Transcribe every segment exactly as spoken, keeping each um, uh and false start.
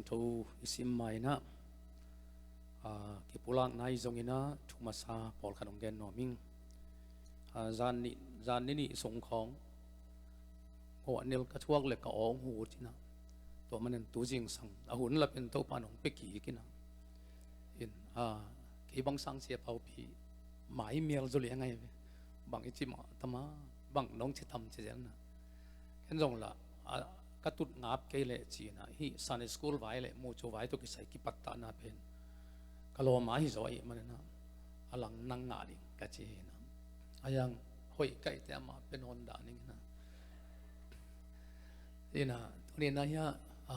Tho i sim ma inah, a, kipulakna i zong inah thu masa pawlkhat hong gen nuam ing. A, zan nih, zan ni nih sung khawng ngawh nil ka thuak le ka aw hong hut inah, tua manin tu zingsang a hun lapen Topa nong pia kik inah. In, a, kei bang sang sia pau pi mai mial zuli a ngai ve. Bang i ci mah tama, bang nong ci tam ci zel na. Ken zong la, a, ka tut ngap kei leh ci inah, hih Sunday school vai leh mucu vai tawh kisai kipattahna pen ka lawm a hi zaw ahih man inah, a lang nang ngah ding ka ci hi inah. A yang hoih kaihte amah pia nawn dah ning inah. Inah, tuni inah hiah, a,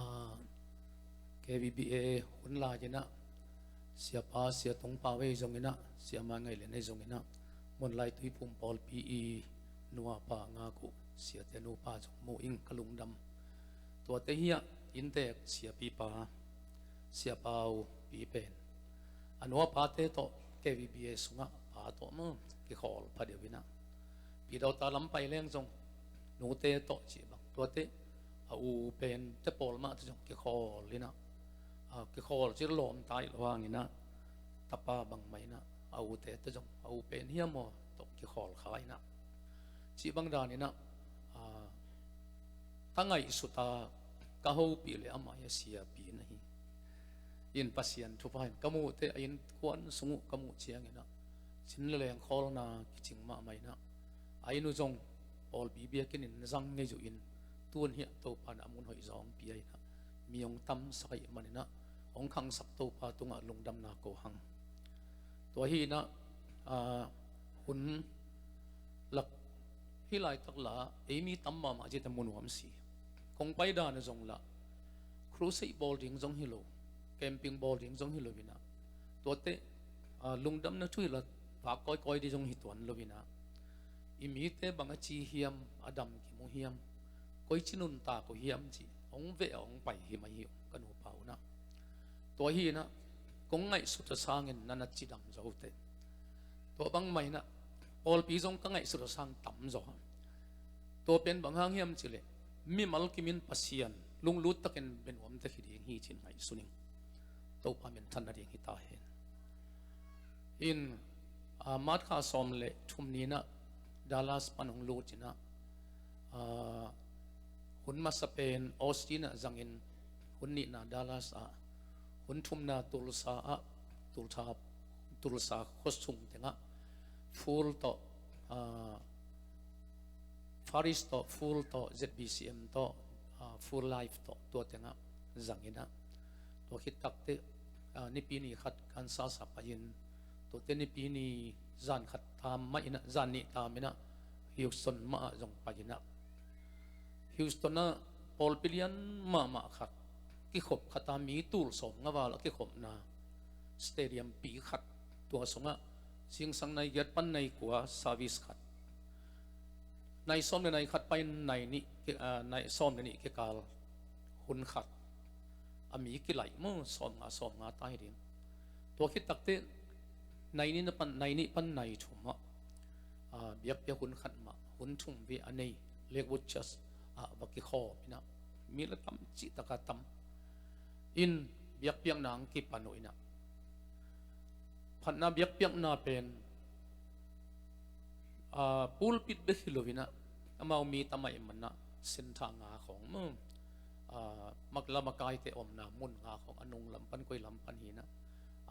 K V B A hun lai inah, siapa, sia tungpa vei zong inah, sia ma ngai le nei zong inah, Munlai Tuiphum pawlpi i nuapa ngak uh siate nupa zong mu ing ka lungdam. Tuate hiah inntek siapipa, siapa uh pi pen a nuapate tawh K V B A sungah pa tawh maw kikhawl phadeuh inah, pi dauta lam pai leng zong nute tawh cih bang, tuate a u pen te pawl mah tawh zong kikhawl inah, a, kikhawl cih lawm ta ih lo hang inah, tapa bangmah inah a ute tawh zong a u pen hiam aw tawh kikhawl kha inah, cih bang dan inah, a, ka ngaihsut a ka hopih le amah hi a siapi na hi. In Pasian thupha in ka muhte a innkuan sung uh ka muh ciang inah, sin le leng khawlna kicing mahmah inah, a inn uh zong pawlpi biakinn in zang ngei uh in, tun hiah Topa inah a mun hoih zaw hong pia inah, mi hong tamsak ahih man inah, hong khangsak Topa tungah lungdamna ko hang. Tua hi inah, a, hun lak hih laitak la ei mi tam mahmah ci ta mu nuam si. Kong pai dan a zong la crusade bawl ding zong hi lo, camping bawl ding zong hi lo inah, tuate, a, lungdamna thu hi la vak kawikawi ding zong hi tuan lo inah, i mite bang a ci hiam, a dam kimu hiam, koi ci nuntak uh hiam cih hong veh a hong pai hi mai hi uh ka nupa uh inah. Tua hi inah kong ngaihsut a sangin na na cidam zo uh teh. Tua bangmah inah pawlpi zong ka ngaihsut a sang tam zaw. Tua pen bang hang hiam cih leh mimal kimin Pasian lunglut takin bia nuam ta hi ding hi ci-in ngaihsun ing. Topa minthan nading hi ta hen. In, a, March kha sawm le thum ni inah Dallas pan hong lut inah, a, hun masa pen Austin ah zangin, hun nihna Dallas ah, hun thumna Tulsa ah, Tulsa, Tulsa khuasung tengah Full tawh, a, Faris tawh, Full tawh, Z B C M tawh, a, Full Life tawh, tua tengah zang inah, tua khit takteh, a, Nipi ni khat Kansas ah pai in, tuate Nipi ni zan khat tam mah inah, zan nih tam inah Houston mah ah zong pai inah, Houston ah pawlpi lian mahmah khat kikhop khat a mi tul sawmnga val a kikhopna stadium pi khat, tua sungah zingsang nai giat pan nai kua service khat, nai sawm le nai khat pan nai nih ki-, a, nai sawm le nih kikal hun khat, a mi kilaih maw, sawmnga sawmnga ta hi ding. Tua khit takteh nai nih pan, nai nih pan nai thum ah, a, biakpiak hun khat mah, hun thum vei a nei Lakewood Church ah va kikhawm inah, mi la tam cih taka tam in biakpiakna hong kipan uh inah, phatna biakpiakna pen, a, pulpit bek hi lo inah, amau mi tam ahih man inah, sentha nga khawng maw, a, makla makaite omna mun nga khawng a nung lam pan koi lam pan hi inah,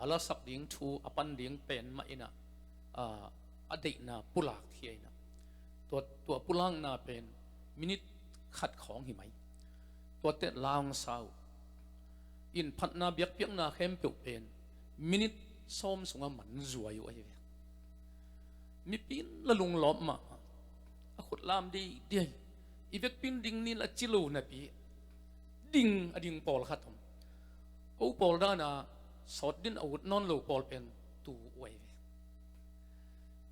a lasak ding thu a pan ding pen mah inah, a, a deihna pulak hi a inah, tua, tua pulakna pen minit khat khawng hi mai. Tuate la hong sa uh in, phatna biakpiakna khempeuh pen minit sawm sungah man zuai uh ahi ve. Mipi in la lunglawp mahmah, a khut lam diai diai. I vekpi in ding ni la ci lo napi, ding a ding pawlkhat om. Ko pawl dan a sawt din a ut nawn lo pawl pen tu uh ahi ve.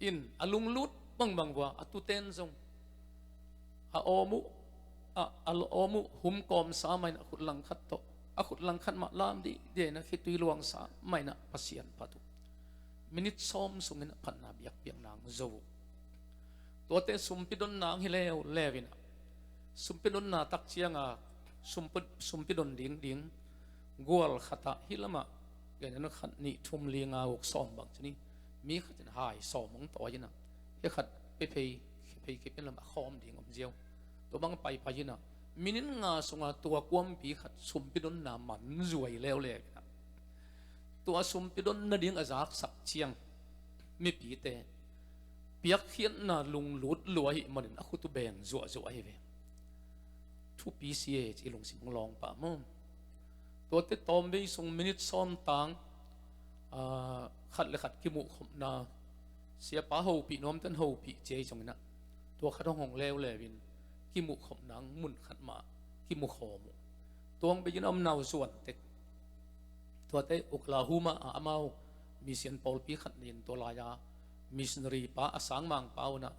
In a lunglut bangbang vua a tuten zong a awm uh, a, a awm uh hum kawmsa mah inah, a khut langkhat tawh, a khut langkhat mah lam diai diai inah khitui luangsa mah inah Pasian phat uh. Minit sawm sungin a phatna biakpiakna hong zo uh. Tuate sumpi donna hong hi leuleu inah, sumpi donna tak cianga sumpi, sumpi don ding ding Gual khatah hih lamah, gen in khat, nih, thum, li, nga, guk, sawm bang ci ni. Mi khat in hai sawm hong tawi in ah, hih khat pia phei, khia phei, khia phei lamah a khawm ding om ziau. Tua bang paipai in ah, minit nga sungah tua kuampi khat sumpi donna man zuai leuleu in ah, tua sumpi don nading a zaksak ciang mipite piakkhiatna lunglut lua ahih manin a khut uh beng zuahzuah ahi ve. Thupi si e ci, i lungsim hong lawng pah maw. Tuate tawmvei sung minit sawm tang, ah, khat le khat kimuhkhopna, siapa hopih nuamten hopih ci ahi zongin ah, tua khat hong hong leuleu in kimuhkhopna mun khat mah kimukhawm uh. Tua hong bei in a omna uh zuan tek. Tuate Oklahoma ah amau mission pawlpi khat nih in tua lai-a missionary pa a sangmangpa un ah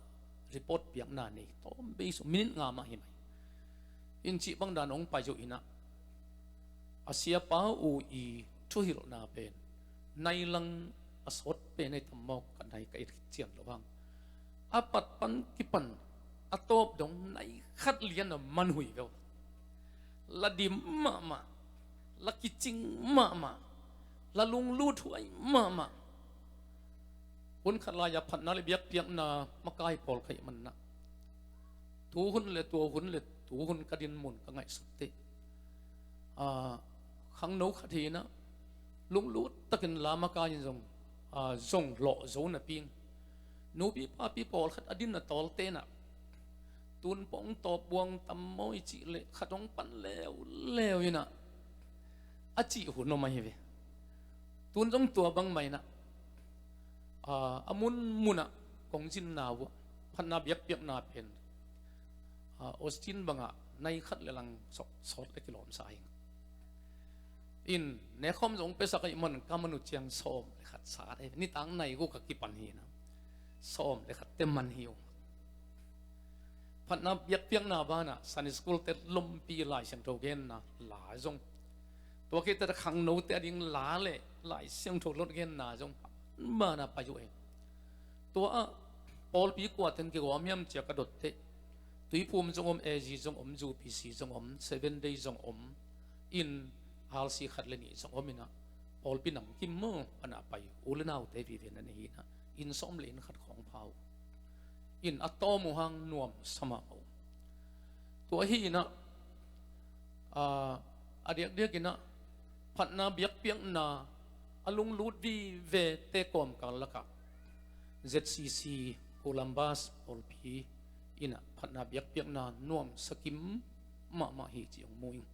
report piakna nei, tawmvei sung minit nga mah hi mai. In cih bang dan hong pai uh in ah, a siapa uh i thuhilhna pen nai lang a sawt pen ahi tam maw, ka nai ka it khit cian lo hang. A pat pan kipan a tawp dong nai khat lian a man hui veu. La dim mahmah, la kicing mahmah, la lunglut huai mahmah. Hun khat lai-a phatna le biakpiakna makai pawl ka hih manin ah, tu hun le tua hun le tu hun ka dinmun ka ngaihsut teh, ah, khangno khat hi in ah, lunglut takin la makai in zong, ah, zong lawh zo napi in, nupi papi pawlkhat a din a tawlte in ah, tun pawng tawp buang tam maw i cih leh khat hong pan leuleu in ah, a cih hun om ahi ve. Tun zong tua bang mah in ah, ah, a munmun ah kong zinna uh ah, phatna biakpiakna pen, ah, Austin bangah nai khat le lang sawt, sawt le kilawmsa hi. In nekhawm zong piasak ahih man ka man uh ciang sawm le khat sat ahi ve. Nitang nai guk a kipan hi in ah, sawm le khat te man hi uh. Phatna biakpiakna banah Sunday school te lompi Lai Siangtho genna la zong, tua khit teh khangnote a ding la le Lai Siangtho lot genna zong banah pai uh e. Tua ah pawlpi kuaten kigawm hiam ci-a ka dot teh, Tuiphum zong om, A G zong om, U P C zong om, Seven Day zong om, in R C khat le nih zong om in ah, pawlpi namkim maw, banah pai, u le naute vive na nei hi in ah, inn sawm le inn khat khawng pha uh. In a tawm uh hang nuamsa mahmah uh. Tua hi in ah, ah, a diakdiak in ah phatna biakpiakna a lunglut vivete kawmkal lakah Z C C Columbus pawlpi in ah phatna biakpiakna nuamsa kim mahmah hi ci hong mu ing.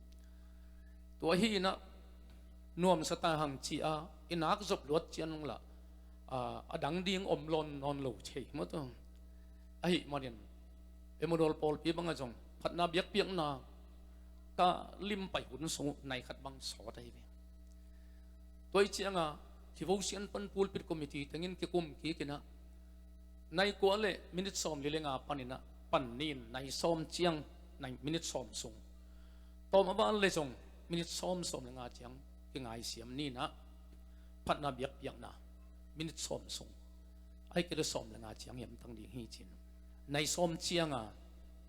Tua hi in ah nuamsa ta hang ci-a i nak zop luat ciang lah, ah, a dang ding om lawn nawn lo thei maw tua. Ahih manin Emmanuel pawlpi bangah zong phatna biakpiakna ka lim pai hun sung uh nai khat bang sawt ahi ve. Tua ih ciangah devotion pan pulpit committee tengin kikum kik in ah, nai kua le minit sawm li le nga panin ah pan ni in, nai sawm ciang, nai minit sawm sung. Tawm a ban le zong minit sawm, sawm le nga ciang kingaisiam ni in ah, phatna biakpiakna minit sawm sung, ahih kei leh sawm le nga ciang hiamtang ding hi ci-in, nai sawm cianga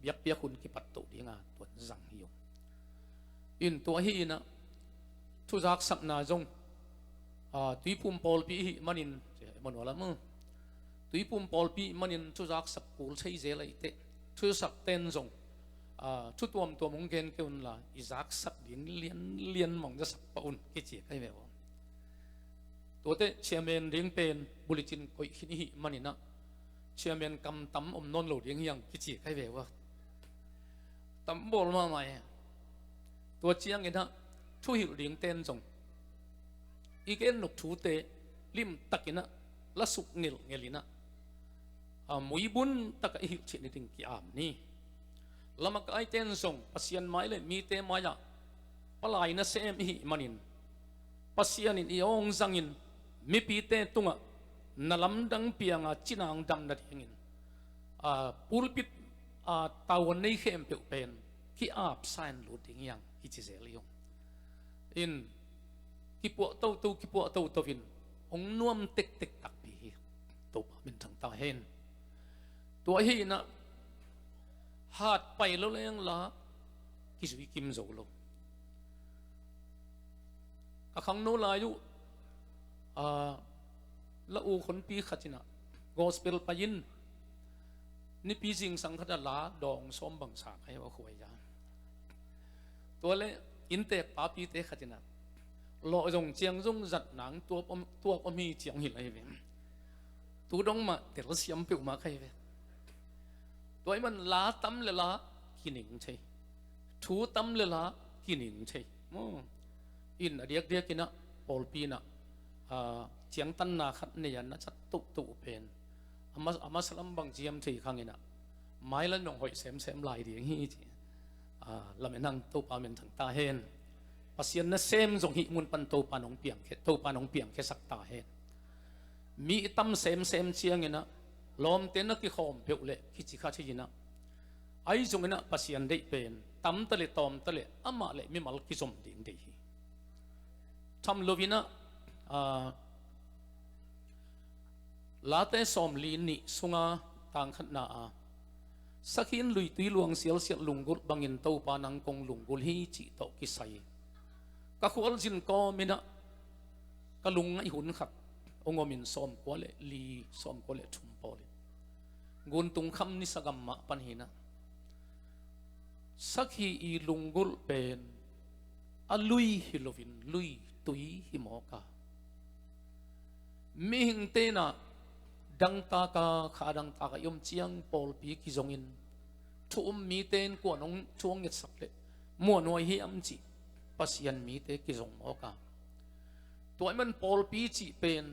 biakpiak hun kipat toh dinga tuan zang hi uh. In tua hi in ah, thuzaksakna zong, ah, Tuiphum pawlpi i hih manin, Emmanuel ah maw, Tuiphum pawlpi i hih manin thuzaksak kul thei zel ahih teh, thuzakten zong, ah, thu tuamtuam hong gen kei un la, i zaksak ding lianlian mah hong zasak pah un kici ka hi ve uh. Tuate chairman ding pen bulletin koih khin i hih manin ah, chairman kam tam om nawn lo ding hi hang kici ka hi ve uh. Tam bawl mahmah e. Tua ciangin ah thuhilh dingten zong i gen nop thute limtakin ah la suk ngelhngelh in ah, a, muibun takah i hilh theih nading ki-am ni. La makaiten zong Pasian mai le mite mai-ah palai nasem i hih manin, Pasian in i awng zangin mipite tungah na lamdang pianga cinang dam nadingin, a, pulpit, a, tavuan nei khempeuh pen ki-apsa in lut ding hi hang kici zel hi ung. In kipuah toto, kipuah toto in hong nuam tektek takpi hi. Topa minthang ta hen. Tua hi in ah, hat pai lo leng la kizui kim zo lo. A khangno lai uh, a, la u khonpi khat in ah gospel pai in, nipi zingsang khat ah la dawng sawm bang sa kha hi a, khuai a. Tua leh inntek papite khat in ah lawh zong ciang zong zat nang tuak om, tuak om hi ci-in hong hilh ahi ve. Tu dong mah telsiam peuhmah kha hi ve. Tua ahih man la tam leh la kining thei, thu tam leh la kining thei maw. In a diakdiak in ah pawlpi in ah, a, ciangtanna khat nei a na zat tohtoh pen a ma, a masa lam bang ciam thei khang in ah, mailam zong hoih semsem lai ding hi ci, a, lamen hang, Topa min thang ta hen. Pasian nasem zong hih mun pan Topa in hong piangkhia, Topa in hong piangkhiasak ta hen. Mi i tam semsem ciangin ah lawmte na kikhawm peuh leh kici kha thei in ah, ahi zongin ah Pasian deih pen tam ta leh tawm ta leh amah leh mimal kizom ding deih hi. Tham loin ah, a, Late sawmli nih sunga tang khatna ah, sakhi in luitui luang sialsial lunggulh bangin Topa nang kong lunggulh hi cih tawh kisai ka khualzin kawmin ah ka lungngaih hun khat hong om in, sawmkua leh li, sawmkua leh thum pawl in, Nguntung kham nisa gam mah pan hi in ah, sakhi i lunggulh pen a lui hi loin luitui hi mawk a, mihingte in ah dangtak a, kha dangtak a i om ciang pawlpi kizongin, thu um mite in kua'n hong thu hong ngetsak leh muanhuai hiam cih Pasian mite kizong mawk a. Tua ahih man pawlpi cih pen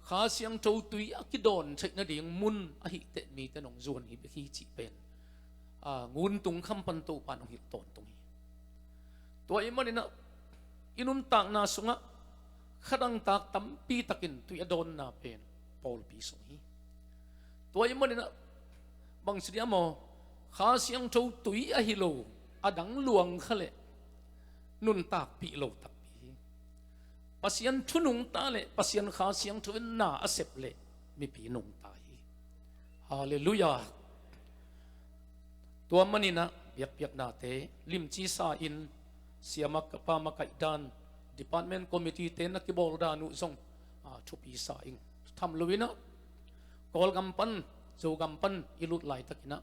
Kha Siangtho tui a kidawn theih nading mun ahih teh mite in hong zuan hi bek hi cih pen, a, Nguntung kham pan Topa in hong hilh tawntung hi. Tua ahih manin ah i nuntakna sungah kha dangtak tampi takin tui a dawnna pen pawlpi sung hi. Tua ahih manin ah bang ci diam aw, Kha Siangtho tui ahi lo a dang luang kha leh nuntakpih lo takpi hi. Pasian thu nungta leh Pasian Kha Siangtho in na a sep leh mipi nungta hi. Halleluiah. Tua manin ah biakpiaknate limci sa in, siama ka pa makaih dan, department committee te na kibawl dan uh zong, a, thupi sa ing. Tham loin ah Kawlgam pan, Zogam pan i lut laitakin ah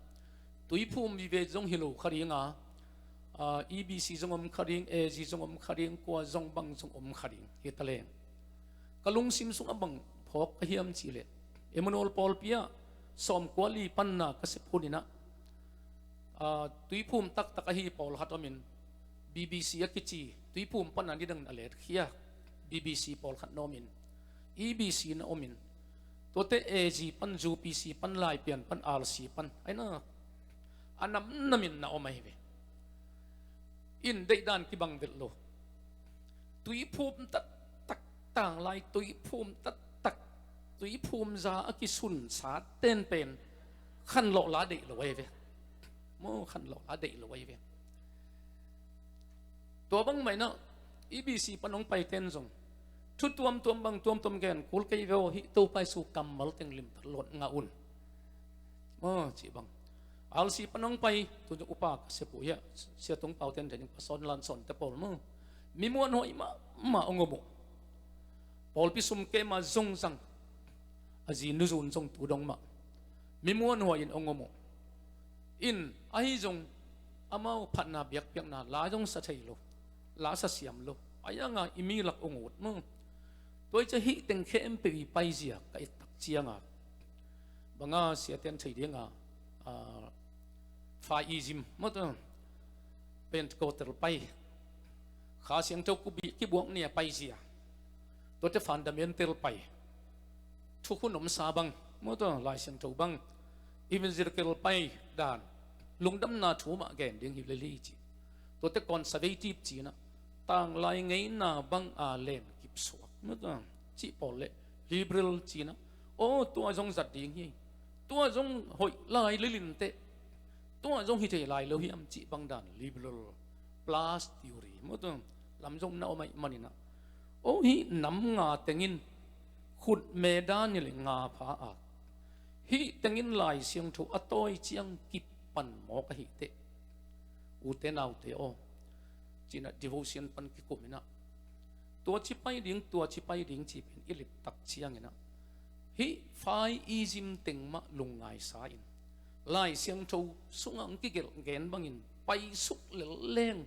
tuiphum vive zong hi lo kha ding a, a, E B C zong om kha ding, A G zong om kha ding, kua zong bang zong om kha ding hi ta leng, ka lungsim sungah bang phawk ka hiam cih leh, Emmanuel pawlpi ah sawmkua li panna ka sep hun in ah, a, tuiphum taktak ahi pawlkhat om in, B B C a kici tuiphum pan a nidang a letkhia B B C pawlkhat na om in, E B C na om in, tuate A G pan, U P C pan, Laipian pan, R C pan, ahi na, a namnam in na om ahi ve. In deihdan kibang velh lo. Tuiphum taktak, tanglai tuiphum taktak, tuiphum za a kisunsa ten pen khanlawh la deih lo ahi ve. Maw, khanlawh la deih lo ahi ve. Tua bang mah in ah E B C pan hong paiten zong thu tuamtuam bang tuamtuam gen kul kei ve aw, hih Topa Jesu kammal teng limtak lawh ngah un, maw, cih bang. R C pan hong pai, tu upa ka sep uh hi a, Sia Tung Pau ten, Daniel Pasawn, Lansawn te pawl maw, mi muanhuai mahmah hong om uh. Pawlpi sum kem a zong zang, a zi Nu Zun zong tu dong mah mi muanhuai in hong om uh. In ahi zong amau phatna biakpiakna la zong sa thei lo, la sa siam lo, ahi hang a i mi lak hong ut maw. Tua hi ciang hih teng khempeuh i paizia ka et tak ciang a, bang a siate in thei ding a, a, Far East maw, tua Pentecostal pai, Kha Siangtho kubi kibuak ni a paizia, tuate fundamental pai, thukhun omsa bang maw, tua Lai Siangtho bang, evangelical pai dan, lungdamna thu mah gen ding hi lel hi ci. Tuate conservative ci-in ah, tanglai ngeina bang a len kipsuak maw, tua cih pawl leh liberal ci-in ah, aw, tua zong zat ding hi, tua zong hoih lai lel inteh, tua zong hi thei lai lo hiam cih bang dan, liberal plus theory maw, tua lam zong na om ahih manin ah, aw, hih nam nga tengin khutme dan hi leh nga pha a, hih tengin Lai Siangtho a tawi ciang kipan mawk ahih teh, ute naute aw, ci-in ah devotion pan kikum in ah, Tua ci pai ding, tua ci pai ding ci pen i liptak cianginah, hih five ism teng mah lungngaisa in, Lai Siangtho sungah hong kigelh gen bangin paisuk lelleng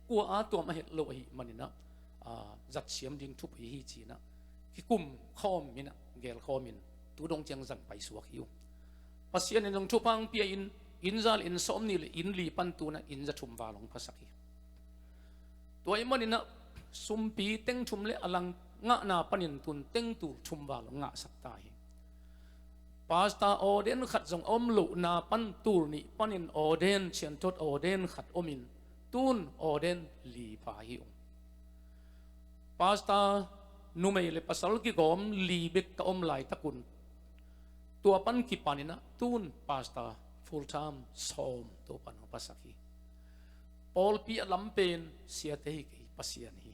kua a tuam a het lo ahih maninah, a, zatsiam ding thupui hi cinah kikum khawm inah, gel khawmin tu dong ciang zang paisuak hi uh. Pasian in zong thupha hong pia in, inn za le inn sawmnih le inn li pan tunah inn za thum val hong phasak hi. Tua ahih maninah sumpi teng thum le a lang ngahna panin tun teng tul thum val hong ngahsak ta hi. Pastor ordain khat zong a om lohna pan tul nih panin ordain, Sianthot ordain khat omin tun ordain li pha hi ung. Pastor numei le pasal kigawm li bek ka om laitakun tua pan kipaninah tun pastor full time sawm tua pan hong phasak hi. Pawlpi a lam pen siate hi kei, Pasian hi.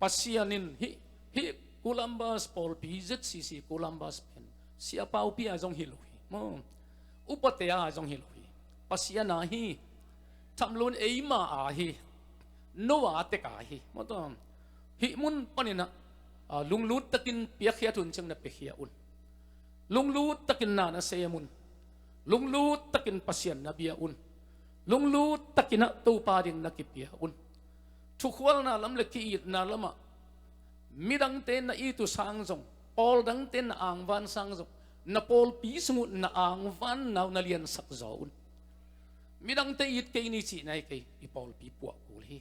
Pasian in hih, hih Columbus pawlpi, Z C C Columbus pen siapaupi a zong hi lo hi maw. Upate a zong hi lo hi. Pasian a hi. Thamlun eima a hi. Noah tek a hi maw. Tua hih mun paninah, a, lunglut takin piakkhiat hun ciang na piakhia un. Lunglut takin na na sem un. Lunglut takin Pasian na bia un. Lunglut takinah Topa ding na kipia un. Thukhualna lam le ki-itna lamah midangte na it uh sang zong, pawl dangte na angvan sang zong, na pawlpi sung uh na angvan nau na liansak zaw un. Midangte it kei ni cihna hi kei, i pawlpi puah kul hi.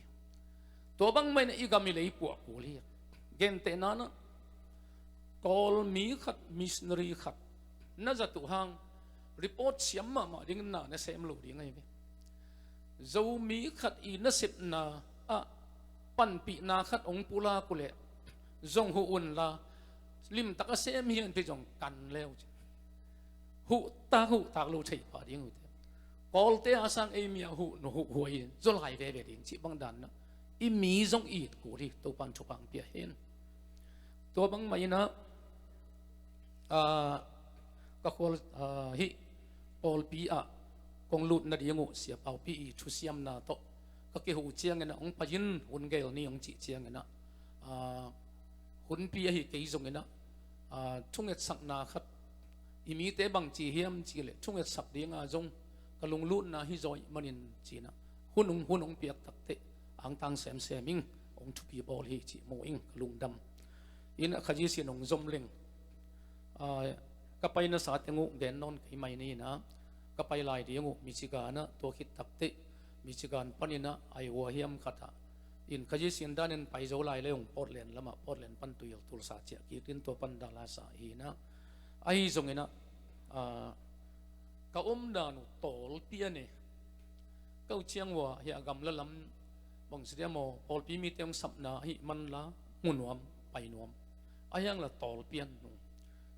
Tua bangmah inah i gam i lei puah kul hi. Gentehna nah, Kawl mi khat, missionary khat na zat uh hang report siam mahmah ding na na sem lo ding ahi ve. Zomi khat i nasepna ah panpihna khat hong pulak uh leh zong huh unla, limtak a sem hianpi zong kan leu ci. Huhtak huhtak lo thei pah ding uh te. Kawlte a sang ei mi a huh, nu huh huai in zolai veve ding cih bang dan nah, i mi zong it kul hi. Topan thupha hong pia hen. Tua bangmah inah, ah, ka khual, ah, hih pawlpi ah kong lut nading uh siapaupi i thusiamna tawh ka kihuh cianginah hong pai in, hun gel ni hong cih cianginah, ah, hunpi ahi kei zonginah, ah, thungetsakna khat, i mite bangci hiam cih leh thungetsak dinga zong ka lunglutna hi zaw ih manin cinah hun hong, hun hong piak takteh angtang semsem ing, hong thupi bawl hi cih mu ing, ka lungdam. Inah Khazih sin hong zom leng, ah, ka pai nasa teng uh gen nawn kei mai ni inah, ka pai lai ding uh Michigan ah, tua khit takteh Michigan paninah Iowa hiam khatah in Khazih sin danin pai zo lai le hong Portland lamah, Portland pan tuil tulsa ciah kik in tua pan Dallas ah hi inah. Ahi zonginah, ah, ka omdan uh tawlpi a ne. Ka uh ciang uh ah hih a gamla lam bangci dia maw, pawlpi mite hong sapna ahih manla mu nuam, pai nuam. Ahi hangla tawlpi a nu.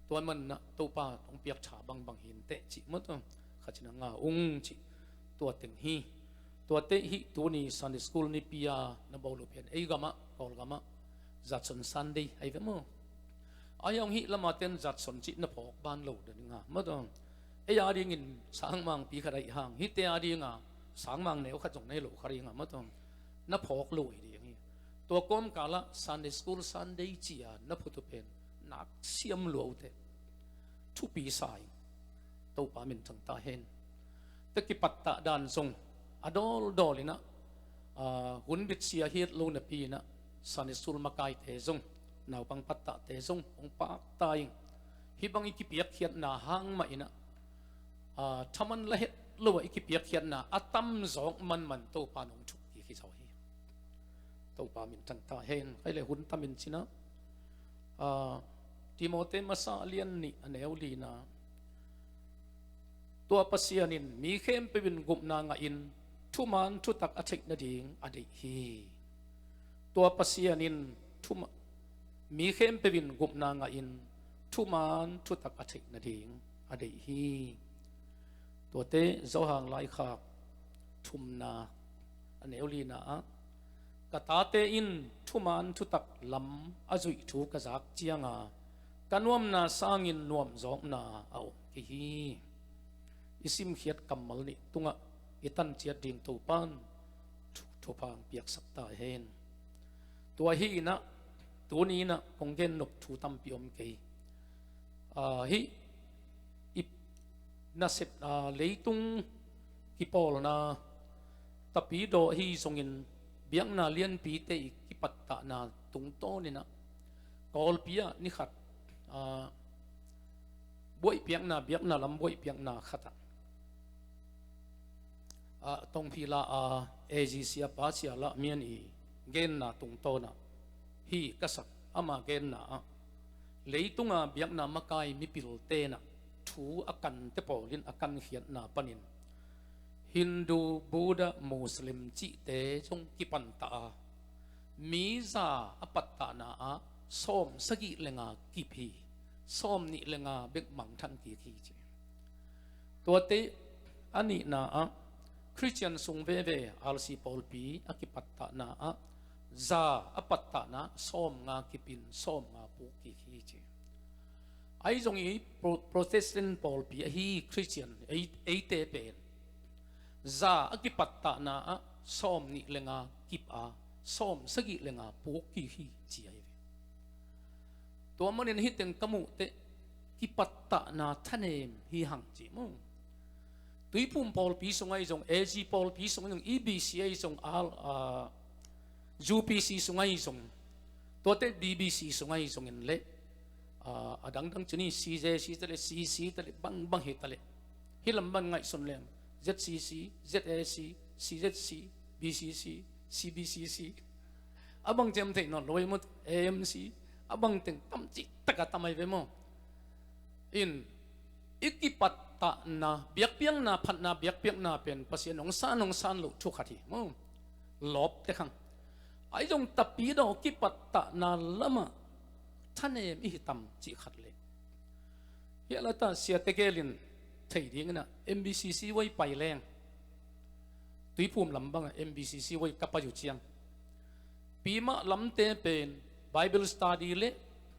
Tua manah Topa hong piak tha bangbang hi inteh cih maw, tua khacinah nga ung cih. Tua teng hi. Tuate hih tuni Sunday school nipi a na bawl uh pen ei gamah, Kawlgamah Zatson Sunday ahi ve maw. Ahi hong hih lama ten Zatson cih na phawk ban lo dan nga maw, tua ei a dingin sangmangpi khat ahi hang, hihte a dinga sangmang neu khat zong na hi lo kha dinga maw, tua na phawk lo hi ding hi. Tua kawmkalah Sunday school Sunday ci-a na phut uh pen nak siam lua uh teh. Thupi sa ing. Topa min thang ta hen. Tua kipattah dan zong a dawldawl inah, ah, hun bitsia hiat lo napi inah Sunday school makaite zong, naupang pattahte zong hong pakta ing. Hih bang i kipiakkhiatna hang mah inah, ah, thaman la het lo ah i kipiakkhiatna a tamzawk manman Topa nong thuk kik hi zaw hi. Topa min thang ta hen. Khaile hun tamin cinah, ah, Timote masa a lian nih a neu lina. Tua Pasian in mi khempeuh in gupna ngahin thuman thutak a theih nading a deih hi. Tua Pasian in thuma-, mi khempeuh in gupna ngahin thuman thutak a theih nading a deih hi. Tuate Johan laikhak thumna a neu lina ah, ka tate in thuman thutak lam a zuih thu ka zak cianga ka nuamna sangin nuamzawkna a om kei hi. I simkhiat kammal nih tungah i tanciat ding Topan thu-, thupha hong piaksak ta hen. Tua hi inah, tuni inah kong gen nop thu tampi om kei. Hih i nasep, leitung kipawlna, tapidaw ahi zongin biakna lianpite i kipattahna tungtawn inah, Kawlpi ah ni khat, buaihpiakna, biakna lam buaihpiakna khatah, Tongphila a AG siapa Sia Lah Mian i genna tungtawnah hi ka sak. Ama genna ah, leitunga biakna makai mipilte inah thu a kante pawlin a kankhiatna panin Hindu, Buddha, Muslim cihte zong kipantah a, mi za a pattahna ah sawm sagih le nga kip hi, sawm nih le nga bek mangthang kik hi ci. Tuate a nihna ah, Khristian sung veve, RC pawlpi a kipattahna ah, za a pattahna sawm nga kipin sawm nga puk kik hi ci. Ahi zong i Pro-, Protestant pawlpi ahi Khristian ei, eite pen za a kipattahna ah sawm nih le nga kip a, sawm sagih le nga puk kik hi ci ahi ve. Tua manin hih teng ka muh teh kipattahna thanem hi hang ci mu. Tuiphum pawlpi sung ahi zong, AG pawlpi sung ahi zong, EBC ahi zong, UPC sung ahi zong, tuate BBC sung ahi zongin le, a dangdang cun hi CJC ta le, CC ta le, bangbang hi ta le, hih lam ban ngaihsun leng, ZCC, ZAC, CZC, BCC, CBCC, a bang ciam theih nawn lo ahi maw, AMC, a bang teng tam cih taka tam ahi ve maw. In, i kipattahna, biakpiakna, phatna, biakpiakna pen Pasian hong san, hong san loh thu khat hi maw. Lawpte khang. Ahi zong tapidaw kipattahna lamah thanem i hi tam cih khat le. Hiah lata siate gelin thei ding inah MBCC huai pai leng, Tuiphum lam bangah MBCC huai ka pai uh ciang, pimah lamte pen Bible study le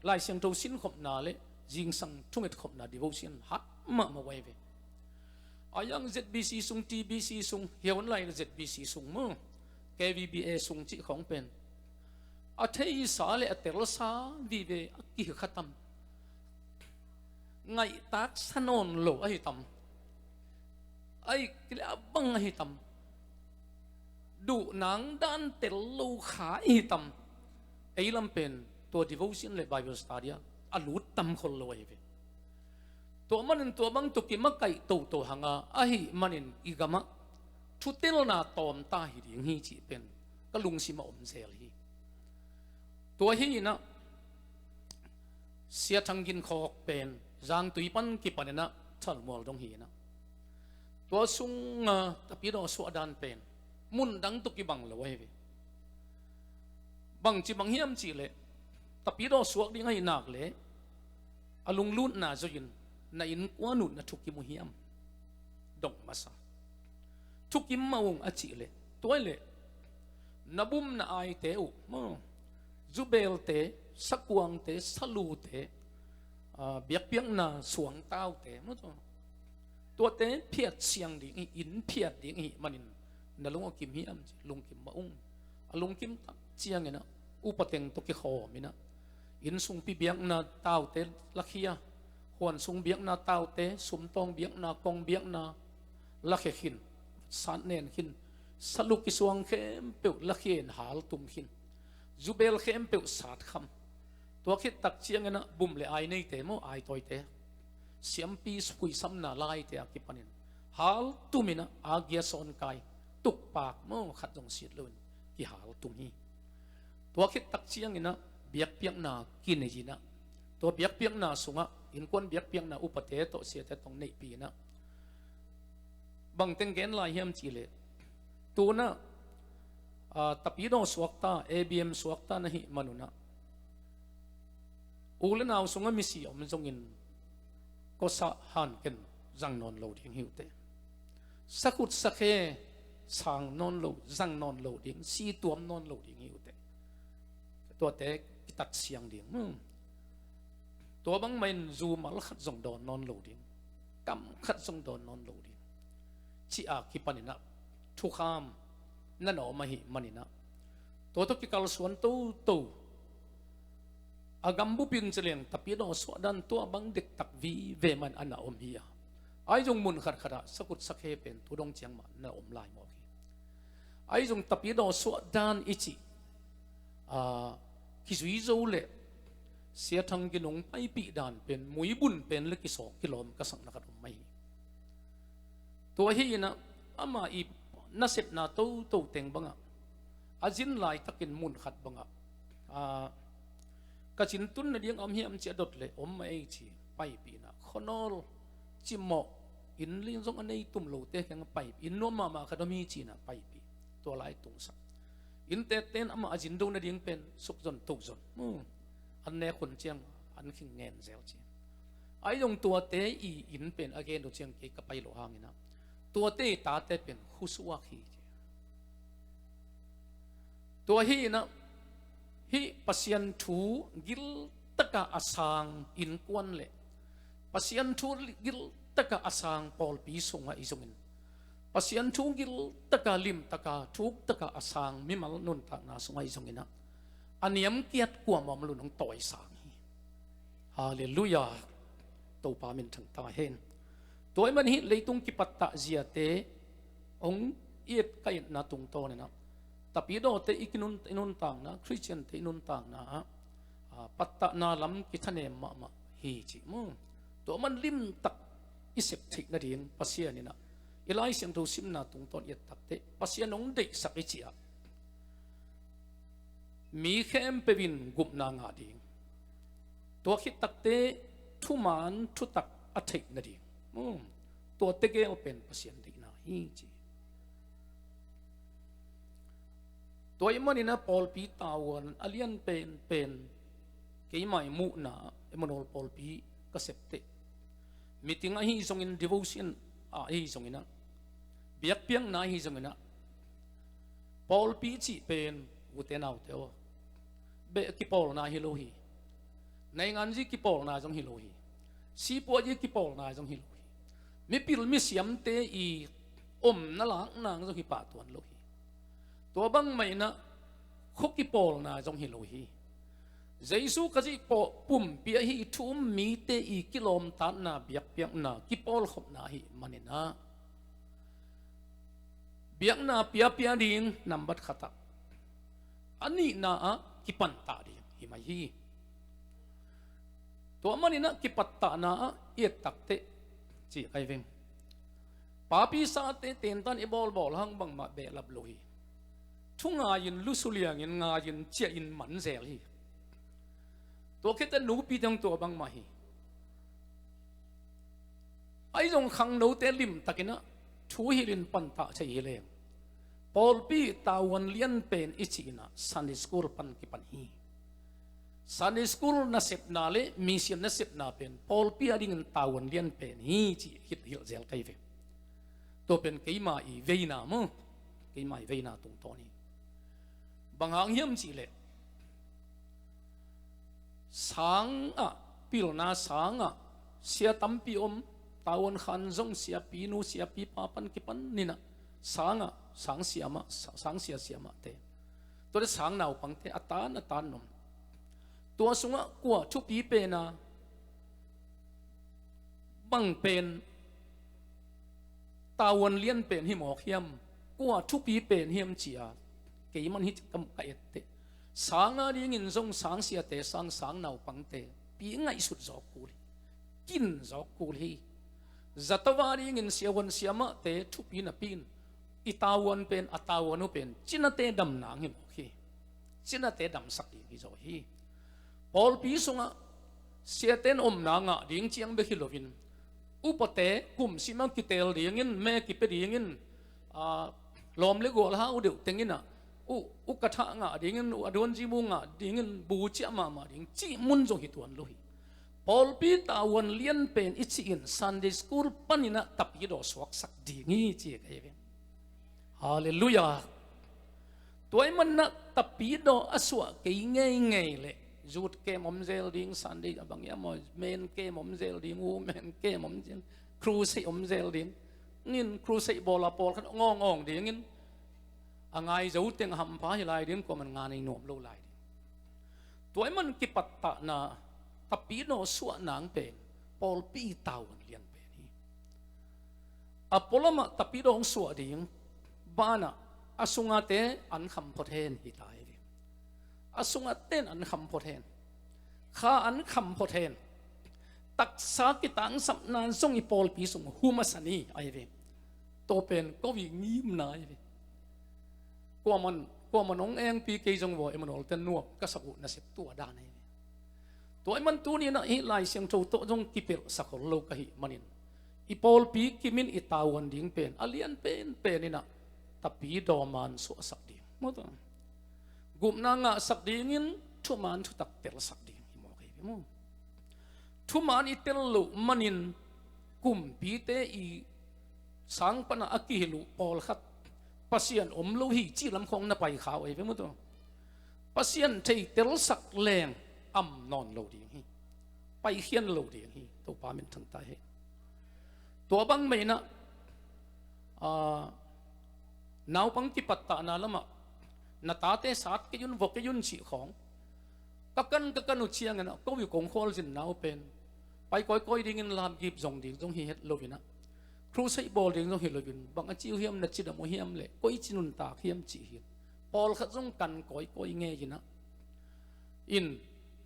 Lai Siangtho sinkhopna le zingsang thungetkhopna devotion hat mahmah huai ve. A yang ZBC sung, TBC sung, hia hun lai ZBC sung maw, KVBA sung cih khawng pen a theisa le a telsa vive a kihkhatam. Ngaihtaksa nawn lo ahi tam. Ahi kile a bang ahi tam. Duhnang dan tel lo kha ahi tam. Ei lam pen tua devotion le Bible study ah a lut tam khol lo ahi ve. Tua manin tua bang tawh kimakaih toto hanga ahi manin i gamah thutelna tawmta hi ding hi cih pen ka lungsimah om zel hi. Tua hi inah Sia Thang Gin Khawk pen Zangtui pan kipan inah Thalmual dong hi inah, tua sunga tapidaw suah dan pen mundang tawh kibang lo ahi ve. Bangci bang hiam cihleh, tapidaw suak ding ahi nak leh a lunglutna zoin na innkuan uh na thukim uh hiam? Dong masa. Thukim mah ung a cihleh, tua hileh na bum na aite uh maw, zubelte, sakuangte, salute, biakpiakna suangtaute maw, tuate phiat siang ding hi, inn phiat ding hi manin na lung a kim hiam ci, lungkim mah ung. A lungkim tak cianginah upa teng tawh kikhawm inah, innsungpi biakna taute lakhia, huansung biakna taute, sumtawng biakna, kong biakna lakhia khin, satnen khin, saluk kisuang khempeuh lakhia in haltum khin, zubel khempeuh satkham. Tua khit tak cianginah bum le ai neite maw, aitawite, siampi phuisamna laite a kipanin haltum inah a gia sawn kai, tukpak maw, khat zong sit loin kihaltum hi. Tua khit tak cianginah biakpiakna kinei inah, tua biakpiakna sungah innkuan biakpiakna upate tawh siate tawh neihpi inah, bangteng gen lai hiam cihleh, tunah tapidaw suakta, ABM suakta na hih manunah u le nau sungah misi om zongin kosah hanken zang nawn lo ding hi uh teh. Sakhut sakhe sang nawn lo, zang nawn lo ding, si tuam nawn lo ding hi uh teh. Tuate kitat siang ding. Tua bangmah in zumal khat zong dawn nawn lo ding, kam khat zong dawn nawn lo ding, ci a kipaninah thukham na nawm ahi maninah, Tua tawh kikalsuan toto a gambup in ci leng tapidaw suahdan tua bang dektak vive man a na om hi a. Ahi zong mun khatkhatah sakut sakhe pen tu dong ciang mah na om lai mawk hi. Ahi zong tapidaw suahdan i cih a, kizui zo leh Sia Thang Gin hong paipih dan pen muibun pen le kisawk kilawm ka sakna khat om mai hi. Tua hi inah ama i nasepna toto teng bangah a zin laitakin mun khat bangah a, ka cin tun nading a om hiam ci a dot leh om mah ei ci paipih inah khuanawl cimawh inn lin zong a nei tum lote kiangah paipih, inn nuam mahmah khat om hi ci inah paipih. Tua lai tungsak. Innte ten amah a zin do nading pen sukzon tokzon. Hmm. An nek hun ciang an khing ngen zel ci. Ahi zong tuate i inn pen a gen uh ciang kei ka pai lo hang inah tuate i tate pen khusuak hi ci. Tua hi inah hih Pasian thu giltaka a sang innkuan le Pasian thu giltaka a sang pawlpi sungah i zongin Pasian thu giltaka limtaka thuktaka a sang mimal nuntakna sungah i zong inah a niamkiat kuamah om lo nong tawisang hi. Halleluiah. Topa min thang ta hen. Tua i man hih leitung kipattah ziate hong i et ka etna tungtawn inah tapidawte i kinun, i nuntakna, Khristiante i nuntakna ah a, pattahna lam kithanem mahmah hi ci mu. Tua man limtak i sep theih nading Pasian inah i Lai Siangtho simna tungtawn i et takteh Pasian hong deihsak i ciah mi khempeuh in gupna ngah ding. Tua khit takteh thuman thutak a theih nading. Hmm. Tua tegel pen Pasian deihna hi ci. Tua i maninah pawlpi tavuan a lian penpen keima i muhna Emmanuel pawlpi ka septeh meeting ahi zongin devotion ahi zonginah biakpiakna ahi zonginah pawlpi cih pen ute naute aw beh kipawlna hi lo hi. Nainganzi kipawlna zong hi lo hi. Sipuazi kipawlna zong hi lo hi. Mipil misiamte i omna lakna zong hi pahtuan lo hi. Tua bangmah inah khua kipawlna zong hi lo hi. Jesu Khazih pawh pumpi ahi thu um mite i kilawmtatna biakpiakna kipawlkhopna ahi maninah biakna piapia ding nambat khatah a nihna ah kipantah ding hi mai hi. Tua maninah kipattahna ah i et takteh ci kai veng. Papi sate tentan i bawlbawl hang bangmah behlap lo hi. Thu ngai-in lusuliangin ngai-in ciahin manzel hi. Tua khiteh nupi teng tua bangmah hi. Ahi zong khangnote limtakinah thu hilhin pantah thei hi leng pawlpi tavuan lianpen i cihinah Sunday school pan kipan hi. Sunday school nasepna le mission nasepna pen pawlpi a dingin tavuan lianpen hi ci hilhilh zel kai ve. Tua pen keima i veina mu, keima i veina tungtawn hi. Bang hang hiam cihleh sangah, pilna sangah sia tampi om, tavuan khan zong siapinu siapipa pan kipan ninah sangah, sang siamah, sang sia siamahte, tuate sang naupangte a tan a tan om. Tua sungah kua thupi pena bang pen tavuan lian pen hi mawk hiam, kua thupi pen hiam cia keiman hi kam ka etteh. Sanga dingin zong sang siate sang, sang naupangte pi ngaihsut zawk kul hi. Kin zawk kul hi. Zatova dingin siavuan siamahte thupi napi in i tavuan pen, a tavuan uh pen cinate damna hi mawk hi. Cinate damsak ding hi zaw hi. Pawlpi sungah siaten omna ngah ding ciang bek hi loin upate kum sima kitel dingin, me kipia dingin, a, lawm le gual hau deuh tenginah u, u kathah ngah dingin, u a duanzi mu ngah dingin, bu ciah mahmah ding cih mun zong hi tuan lo hi. Pawlpi tavuan lianpen i cihin Sunday school paninah tapidaw suaksak ding hi ci ka hi ve. Halleluiah. Tua i manah tapidaw a suah kei ngeingei leh youth camp om zel ding, Sunday a bang hiam aw, men camp om zel ding, women camp om zel, crusade om zel ding. Ngin crusade bawl a pawlkhat ngawngawng dingin A ngai zo teng a hampha hi lai ding, kuaman ngan ei nuam lo lai ding. Tua ahih man kipattahna, tapidaw suah nang pen pawlpi tavuan lian pen hi. A pualamah tapidaw hong suah ding banah a sungate an kham phot hen hi ta hi. A sungate in an kham phot hen. Kha an kham phot hen. Taksa kitangsapna zong i pawlpi sung hum a sa ni ahi ve. Tua pen ko i ngimna ahi ve. Kuaman, kuaman hong engpi kei zong vaw Emmanuel ten nuam ka sak uh nasep tua dan ahi ve. Tua ahih man tuni-in ah hih Lai Siangtho tawh zong kipelhsak hol lo ka hih manin i pawlpi kimin i tavuan ding pen a lian penpen in ah tapidaw man suahsak ding. Maw tua? Gupna ngahsak dingin thuman thutak telsak ding hi mawk ahi ve maw? Thuman i tel loh manin kumpite i sang panah a kihilh uh pawlkhat Pasian om lo hi cih lam khawng na pai kha uh ahi ve maw tua? Pasian thei telsak leng am nawn lo ding hi. Paikhian lo ding hi. Topa min thangta hi. Tua bang mah in ah, aa, naupang kipattahna lamah na tate sat kei un, vua kei un cih khawng. Ka kan, ka kan uh ciangin ah ko i kong khualzin nau pen pai kawikawi dingin lamgip zong ding zong hi het lo in ah, crusade bawl ding zong hi lo in, bang a ci uh hiam, na cidam uh hiam leh koi ci nuntak hiam cih hi. Pawlkhat zong kan kawikawi ngei in ah, in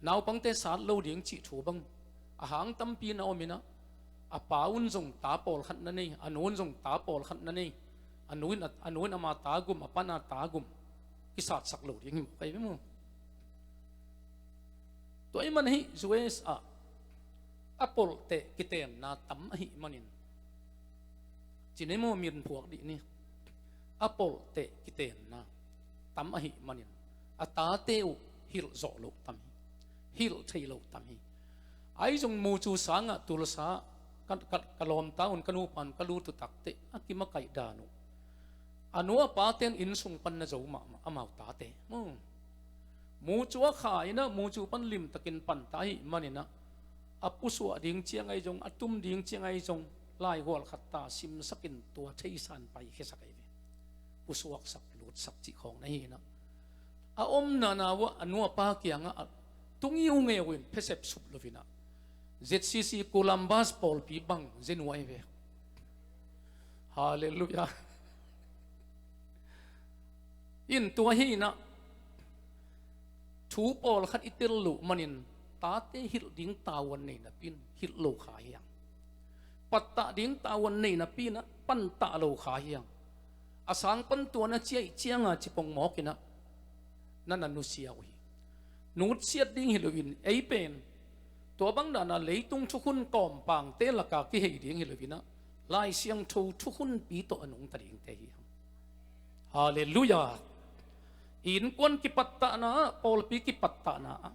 naupangte sat lo ding cih thu bang a hang tampi na om in ah, a pa un zong ta pawlkhat na nei, a nu un zong ta pawlkhat na nei, a nu in a, a nu in ama ta gum, a pa in a ta gum kisatsak lo ding hi mawk ahi ve maw? Tua ahih man hih U S ah a polhteh kitenna tam ahih manin, ci ni maw, min phuak dih ni. A polhteh kitenna tam ahih manin a tate uh hilh zawh loh tam hi. Hilh thei loh tam hi. Ahi zong Mucu sangah Tulsa ka, ka, ka lawmta un ka nupa un ka lut uh takteh a kimakaih dan uh, a nu a pate in inn sung pan na zo mahmah amau tate. Mu, Mucu a kha in ah Mucu pan limtakin pan ta ahih manin ah, a pusuah ding ciang ahi zong, a tum ding ciang ahi zong, laihual khat ta simsakin tua theisan paikhiasak ahi ve. Pusuaksak, lutsak cih khawng na hi in ah, a omna na uh ah a nu a pa kiangah a tung ngiungeu in phesep sup lo in ah, Z C C Columbus pawlpi bang zen uh ahi ve. Halleluiah. In tua hi in ah, thu pawlkhat i tel loh manin tate hilh ding tavuan nei napi in hilh lo kha hi hang. Pattah ding tavuan nei napi in ah pattah lo kha hi hang. A sang pan tua na ciah ciangin ci pongmawk in ah na na nusia uh hi. Nutsiat ding hi lo in ei pen tua bang dan a leitung thukhun kawmpangte laka kihei ding hi lo in ah, Lai Siangtho thukhunpi tawh a nungta dingte hi hang. Halleluiah. Innkuan kipattahna ah, pawlpi kipattahna ah,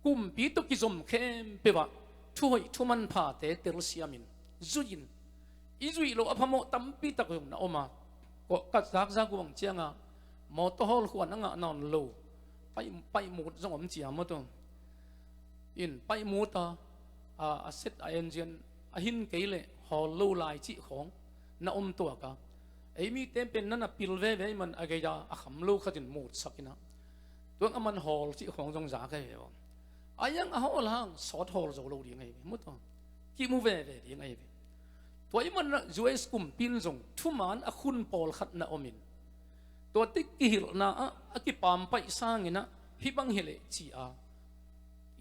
kumpi tawh kizom khempeuh ah thuhoih thumanphate telsiamin, zuiin, i zuih loh a phamawh tampi tak zong na om a, ka zakzak uh bang ciangin mawtaw hawlkhuan a ngah nawn lo, paih, paihmut zong om cia maw tua. In paihmut a, a, a set a engine a hin kei leh hawl lo lai cih khawng na om tuak a, ei mite pen na na pil veve ahih man a gei a a kham lo khatin mutsak in ah, tua a man hawl cih khawng zong za ka hi ve aw. A iang a hawl hang sawt hawl zo lo ding ahi ve maw tua. Kimu veve ding ahi ve. Tua ahih man ah U S kumpi in zong thuman a khun pawlkhat na om in, tuate kihilhna ah a kipampaih sangin ah hih bang hi leh ci a,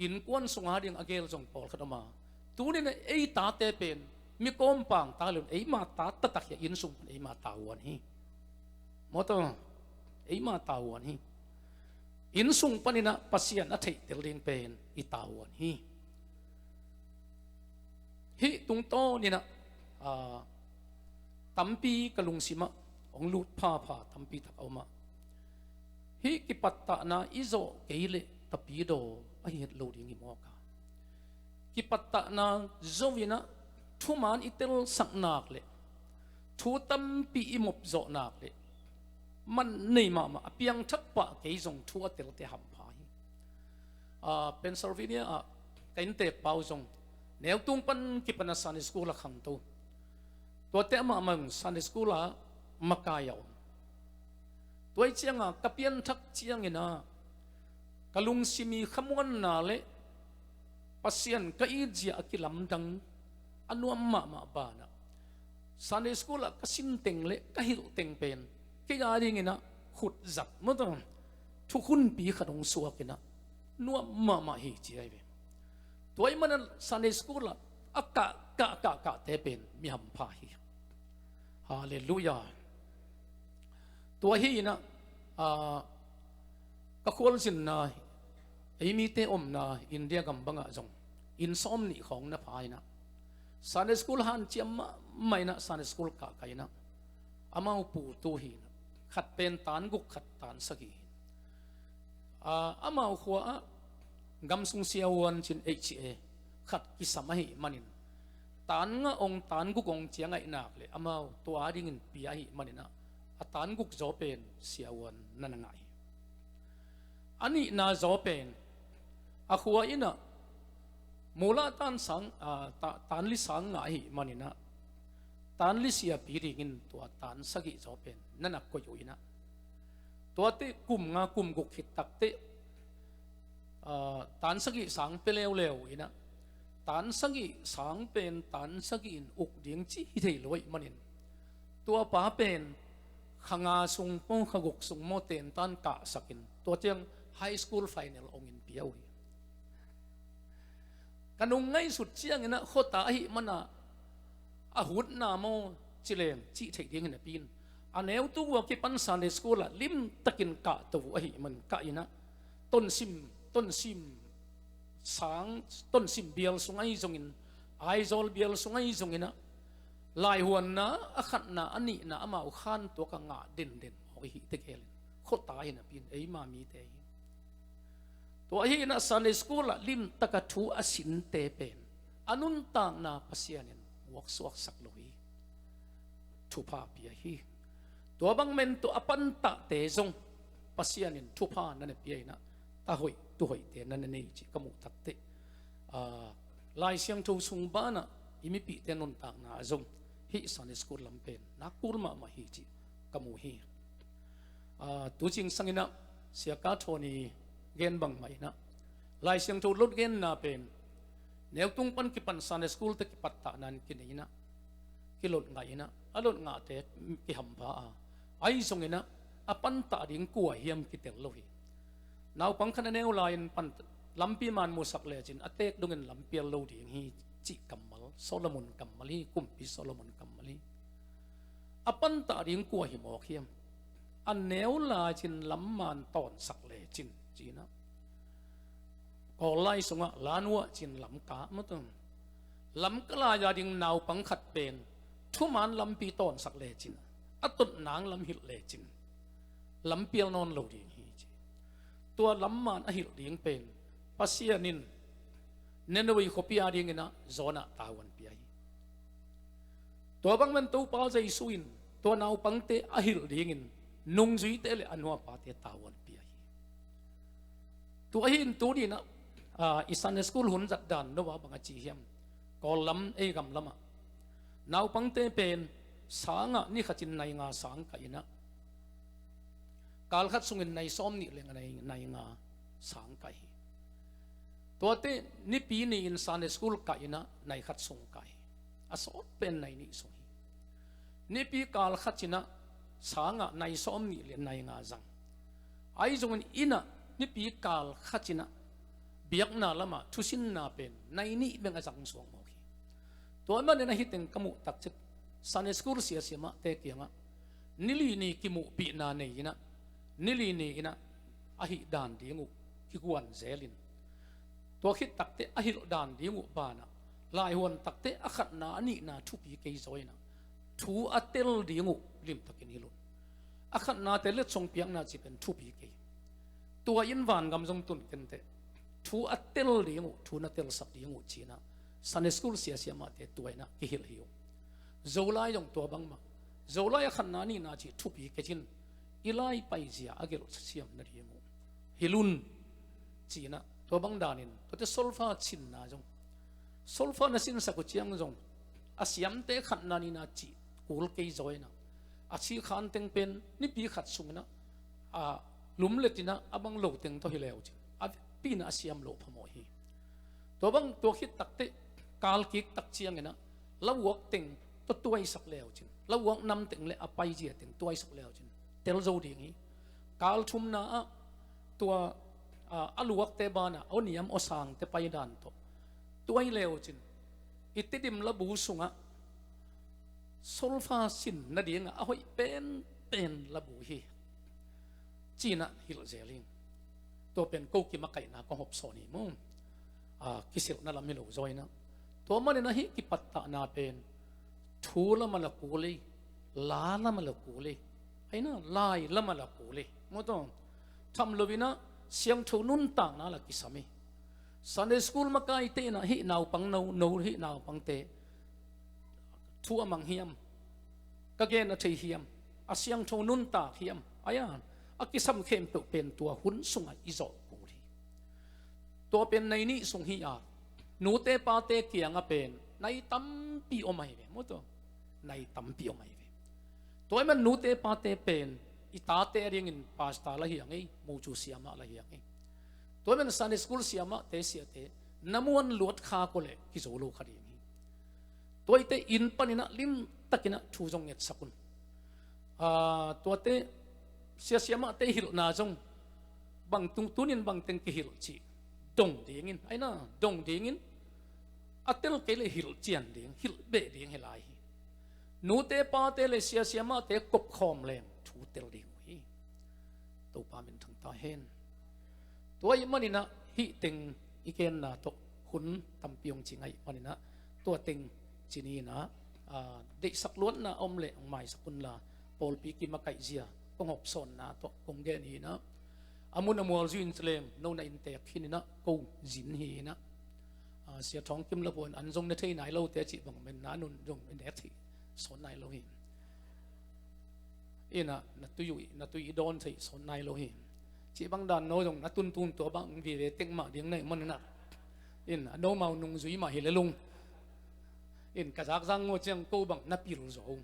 innkuan sunga ding a gel zong pawlkhat om a, tuni in ah ei tate pen mi kawmpang ta lo in eima ta taktak hi a, inn sung pan eima tavuan hi. Maw tua, eima tavuan hi. Inn sung panin ah Pasian a theihtel ding pen i tavuan hi. Hih tungtawn in ah, aa, tampi ka lungsim ah hong lut phapha tampi tak a om a, hih kipattahna i zawh kei leh tapidaw ahi het lo ding hi mawk a, kipattahna zo in ah thuman i telsak nak leh thu tampi i mop zawh nak leh man nei mahmah, a piangthak pah kei zong thu a telte hampha hi. Aa, Pennsylvania ah ka innteekpa uh zong neutung pan kipan a Sunday school a khangto. Tuate amah mang Sunday school ah makai a om. Tua hi cianga ka pianthak ciangina ka lungsim i khamuanna le Pasian ka itzia a kilamdang a nuam mahmah banah Sunday school ah ka sinteng le ka hilhteng pen kei a dingina khutzat mawtaw thukhunpi khat hong suakina nuam mahmah hi ci ahi ve. Tua i mana Sunday school ah a kah kah kah kahte pen mi hampha hi. Halleluiah. Tua hi inah ka khualzinna ei mite omna India gam bangah zong inn sawm nih khawng na pha inah Sunday school hanciam mahmah inah Sunday school kahkah inah amau pu tu hi inah khat pen tan guk khat tan sagih hi. Amau khua ah gamsung siavuan cin H A khat kisam ahi manin tan nga ong tan guk ong ciang ahi nak le amau tua dingin pia ahi maninah a tan guk zaw pen siavuan na na ngah hi. A nihna zaw pen a khua inah mula tan sang tan li sang ngah ahi maninah tan li siapi dingin tua tan sagih zaw pen na na koih uh inah tuate kum nga kum guk khit takteh tan sagih sang pia leuleu uh inah tan sagih sang pen tan sagih in uk ding ci hi thei lo ahi manin tua pa pen kha nga sung maw kha guk sung maw tentan kahsakin tua ciang high school final ongin pia uh hi. Ka nung ngaihsut cianginah khuata ahi mana a hutna maw cileng cih theih dingin a pin a neutu uh a kipan Sunday school ah limtakin kahto uh ahi man kah inah tonsim tonsim sang tonsim bial sung ahi zongin Aizawl bial sung ahi zonginah laihuanna a khatna a nihna amau khan tua ka ngah denden mawk ihi tegelin khuata hi napi in eima mite hi. Tua ahi inah Sunday school ah limtaka thu a sinte pen a nuntakna Pasian in muaksuaksak lo hi. Thupha pia hi. Tua bang men tua a pantahte zong Pasian in thupha na na pia inah tahoih tuhoihte na na nei cih ka muh takteh Lai Siangtho sung banah i mipihte nuntakna ah zong hih Sunday school lam pen nak kul mahmah hi cih ka mu hi. Tu cing sanginah siaka thawn i gen bangmah inah Lai Siangtho lot genna pen neutung pan kipan Sunday school te kipattahna in kinei inah kilot ngah inah a lot ngahte kihampha a ahi zonginah a pantah ding kua hiam kitel lo hi. Naupang khat a neu lai-in pan lampi man musak lecin a teek dongin lampial lo ding hi cih kammal Solomon kammal hi. Kumpi Solomon kammal hi. A pantah ding kua hi mawk hiam? A neu lai-in lam man tawnsak lecin cinah Kawl lai sungah lanuah cin lamka maw tung lamka lai-a ding naupang khat pen thuman lampi tawnsak lecin a totnang lam hilh lecin lampial nawn lo ding hi ci. Tua lam man a hilh ding pen Pasian in Nineveh khuapi a dinginah Jonah tavuan pia hi. Tua bang man Topa Jesu in tua naupangte a hilh dingin nungzuite le a nuapate tavuan pia hi. Tua hi in tu dinah i Sunday school hun zat dan no a bang a ci hiam? Kawl lam ei gam lamah naupangte pen sangah ni khatin nai nga sang kah inah kal khat sungin nai sawm nih le nai nga sang kah hi. Tuate nipi ni-in Sunday school kah inah nai khat sung kah hi. A sawt pen nai nih sung hi. Nipi kal khat inah sangah nai sawm nih le nai nga zang. Ahi zongin innah nipi kal khat inah biakna lamah thusinna pen nai nih beng a zang suak mawk hi. Tua manin ahi teng ka muh takcik Sunday school siasia mahte kiangah nili ni kimuhpihna nei inah nili ni inah ahi dan ding uh kiguan zelin tua khit takte a hilh dan ding uh banah laihuan takte a khatna a nihna thupi kei zaw inah thu a tel ding uh limtakin hilh un. A khatnate letsong piakna ci pen thupi kei. Tua in vangam zong tun kenteh thu a tel ding uh thu na telsak ding uh cinah Sunday school siasia mahte tua inah kihilh hi uh. Zolai zong tua bangmah Zolai a khatna a nihna cih thupi kei cin i lai paizia a gelh siam nading uh hilh un cinah tua bang danin tuate solfa cinna zong solfa na sinsak uh ciang zong a siamte khatna nihna cih kul kei zaw inah a sikhan teng pen nipi khat sunginah a, lumlet inah a bang lo teng tawh hi leu cin a vekpi inah a siam loh phamawh hi. Tua bang tua khit takteh kal kik tak cianginah lauhuak teng tawh tuaisak leu cin, lauhuak nam teng le a paizia teng tuaisak leu cin tel zo ding hi. Kal thumna ah tua, a, a luakte banah aw niam aw sangte paidan tawh tuai leu cin i Tedim labu sungah solfa sin nadingah a hoih penpen labu hi cinah hilh zel hi. Tua pen ko kimakaihna kong hopsawn hi mu. A, kisilhna lam hi lo zaw inah. Tua maninah hih kipattahna pen thu lamah la kul hi, la lamah la kul hi, aina lai lamah la kul hi. Maw taw, tham loinah siangtho nuntakna la kisam hi. Sunday school makaite inah hih naupang no, no hih naupangte thu a mang hiam, ka gen a thei hiam, a siangtho nuntak hiam, aia a kisam khempeuh pen tua hun sungah i zawh kul hi. Tua pen nai nih sung hi a, nute pate kiangah pen nai tampi om ahi ve, maw taw, nai tampi om ahi ve. Tua ahih man nute pate pen i tate a dingin pastor la hiang ei, mucu siamah la hiang ei. Tua ahih man Sunday school siamahte siate na muan luat kha ko leh kizo lo kha ding hi. Tuate inn paninah limtakinah thu zong ngetsak un. A, tuate sia siamahte hilhna zong bang tung tunin bangteng kihilh cih dong dingin, aina dong dingin a tel kei le hilh cian ding, hilh beh ding hi lai hi. Nute pate le sia siamahte kopkhawm leng thu tel ding uh hi. Topa min thang ta hen. Tua ahih maninah hih teng i genna tawh hun tampi hong ci ngaih maninah tua teng ci ni inah, a, deihsak luatna a om leh hong maisak unla, pawlpi kimakaihzia kong hopsawnna tawh kong gen hi inah, a mun a mual zui in cileng no na inntek khin inah ko zin hi inah, a, Sia Thawng Kim la puan an zong ne thei nai lote cih bang men na nun zong nek thei sawn nai lo hi. Inah na tui uh, na tui i dawn thei sawn nai lo hi. Cih bang dan no zong na tuntun tua bang vive tek mah ding na hih maninah, in a nomau nungzui mah hi le lung. In ka zakzak ngaw ciang ko bang na pil zaw.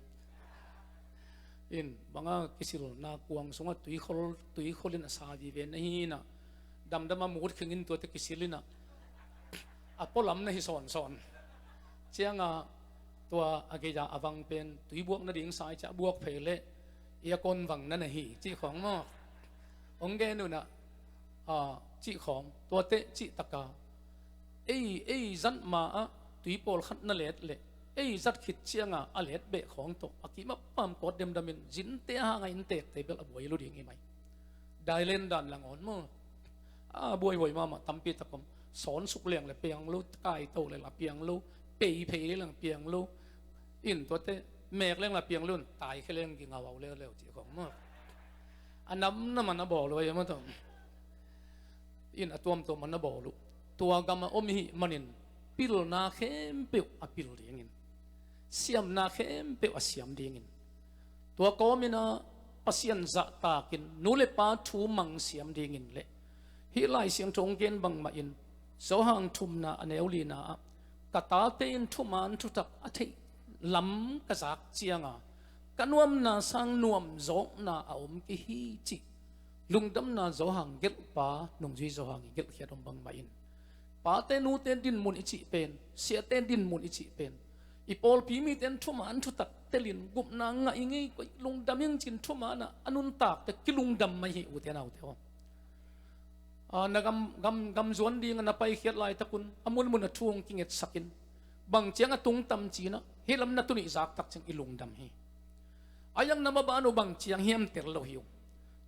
In banga kisilna kuang sungah tuikhol, tuikhol in a sa vive na hi inah, damdam a mut khingin tuate kisil inah a pualam na hi sawnsawn. Ciangah tua a gei-a a vang pen tuibuak nading sai ciah buak phei leh aircon vang na na hi cih khawng maw? Hong gen unah, a, cih khawng tuate cih taka ei, ei zat ma-ah tui pawlkhat na let leh ei zat khit ciangah a let beh khawng tawh a kimah pamkawt demdamin zinte a hangah inntekte bel a buai lu ding hi mai. Thailand dan langawn maw? A buaihuai mahmah tampi tak om. Sawn suk leng le piang lo, kaito le la piang lo, pei phei le lang piang lo. In tuate mek leng la piang lo, in taikhia leng ging hauhau leuleu cih khawng maw? A namnam a na bawl uh ahi maw taw? In a tuamtuam a na bawl uh. Tua gamah om ihih manin pilna khempeuh a pil dingin, siamna khempeuh a siam dingin, tua kawminah Pasian zahtakin nu le pa thu mang siam dingin le hih Lai Siangtho hong gen bangmahin Johan thumna a neu lina ah ka tate in thuman thutak a theih lam ka zak cianga ka nuamna sang nuamzawkna a om kei hi cih lungdamna Johan gelhpa nungzui Johan i gelhkhiat om bangmahin pate nute dinmun i cih pen, siate dinmun i cih pen, i pawlpi mite in thuman thutak telin gupna ngah i ngei, koih lungdam ing cin thumanah a nuntakte kilungdam mai hi ute naute aw. A, na gam, gam, gam zuan dingah na paikhiat laitakun a munmun a thu hong kingetsakin bang ciang a tungtam cinah hih lam na tunih zaktak ciang i lungdam hi. A yang na maban uh bang ciang hiam tel lo hi uh.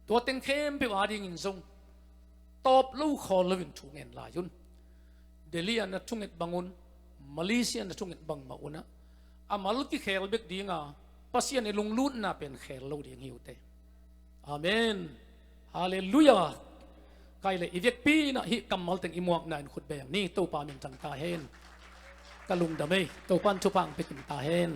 Tua teng khempeuh adingin zong tawp lo khawl loin thu ngen lai un. Delhi ah na thunget bangun, Malaysia na thunget bangmah unah a mal kikhel bek dinga Pasian i lunglutna pen khel lo ding hi ute. Amen. Halleluiah. Kai le i vekpi inah hih kammal teng i muakna in khut beng ni. Topa min thang ta hen. Ka lungdam ei. Topa in thupha ang pekim ta hen.